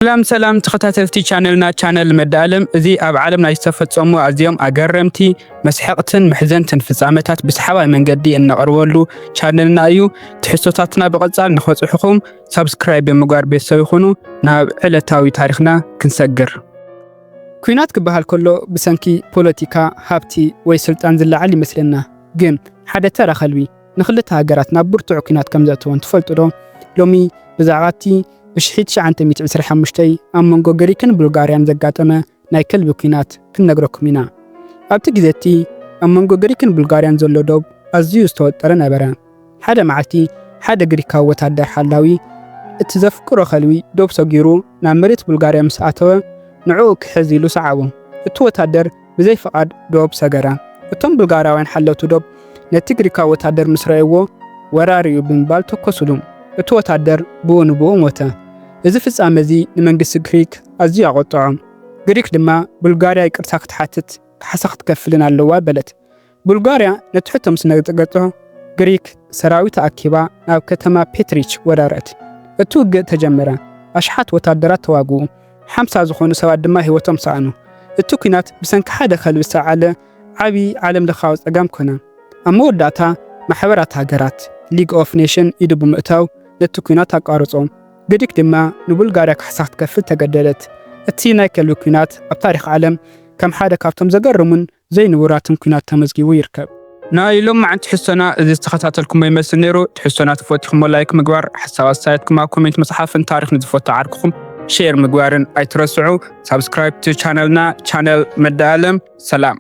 ሰላም ሰላም ተኸታተልቲ ቻነልና፣ ቻነል መዳለም። እዚ ኣብ ዓለም ናይ ዝተፈጸሙ ኣዝዮም ኣገረምቲ፣ መስሐቕትን መሕዘንትን ፍጻመታት ብሰሓባይ መንገዲ እነቕርበሉ ቻነልና እዩ። ትሕዝቶታትና ብቐጻል ንኸጽሑኹም ሳብስክራይብ ብምግባር ቤተሰብ ይኹኑ። ናብ ዕለታዊ ታሪኽና ክንሰግር። ኩናት ክበሃል ከሎ ብሰንኪ ፖለቲካ፣ ሃብቲ ወይ ስልጣን ዝለዓል ይመስለና። ግን ሓደ ተራ ከልቢ ንክልተ ሃገራት ናብ ብርቱዕ ኩናት ከም ዘእተወን ትፈልጡ ዶ? ሎሚ ብዛዕባ እቲ ብ ሽሕትሽዓንተሚእቲ ዕስራ ሓሙሽተ ኣብ መንጎ ግሪክን ቡልጋርያን ዘጋጠመ ናይ ከልቢ ኩናት ክንነግረኩም ኢና። ኣብቲ ግዜ እቲ ኣብ መንጎ ግሪክን ቡልጋርያን ዘሎ ዶብ ኣዝዩ ዝተወጠረ ነበረ። ሓደ መዓልቲ ሓደ ግሪካዊ ወታደር ሓላዊ እቲ ዘፍቅሮ ከልቢ ዶብ ሰጊሩ ናብ መሬት ቡልጋርያ ምስ ኣተወ፣ ንዕኡ ክሕዝ ኢሉ ሰዓቦ። እቲ ወታደር ብዘይ ፍቓድ ዶብ ሰገረ። እቶም ቡልጋርያውያን ሓለውቲ ዶብ ነቲ ግሪካዊ ወታደር ምስ ረኣይዎ፣ ወራሪ እዩ ብምባል ተኮሱሉ። እቲ ወታደር ብኡ ንብኡ ሞተ። እዚ ፍጻመ እዚ ንመንግስቲ ግሪክ ኣዝዩ ኣቖጥዖ። ግሪክ ድማ ቡልጋርያ ይቅርታ ክትሓትት ካሕሳ ክትከፍልን ኣለዋ በለት። ቡልጋርያ ነቲ ሕቶ ምስ ነገጸቶ፣ ግሪክ ሰራዊት ኣኪባ ናብ ከተማ ፔትሪች ወረረት። እቲ ውግእ ተጀመረ። ኣሽሓት ወታደራት ተዋግኡ። ሓምሳ ዝኾኑ ሰባት ድማ ህይወቶም ሰኣኑ። እቲ ኲናት ብሰንኪ ሓደ ከልቢ ዝተዓለ ዓቢ ዓለም ለኻዊ ጸገም ኮነ። ኣብ መወዳእታ ማሕበራት ሃገራት፣ ሊግ ኦፍ ኔሽን፣ ኢዱ ብምእታው ነቲ ኲናት ኣቋረጾ። ግሪክ ድማ ንቡልጋርያ ካሕሳ ክትከፍል ተገደደት። እቲ ናይ ከልቢ ኲናት ኣብ ታሪኽ ዓለም ከም ሓደ ካብቶም ዘገርሙን ዘይንቡራትን ኲናት ተመዝጊቡ ይርከብ። ናይ ሎማዓንቲ ትሕዝቶና እዚ ዝተኸታተልኩሞ ይመስል ነይሩ። ትሕዝቶና ተፈቲኹሞ ላይክ ምግባር፣ ሓሳብ ኣስተያየትኩም ኣብ ኮሜንት ምጽሓፍን ታሪኽ ንዝፈቱ ዓርክኹም ሼር ምግባርን ኣይትረስዑ። ሳብስክራይብ ቱ ቻነልና፣ ቻነል መዳለም። ሰላም።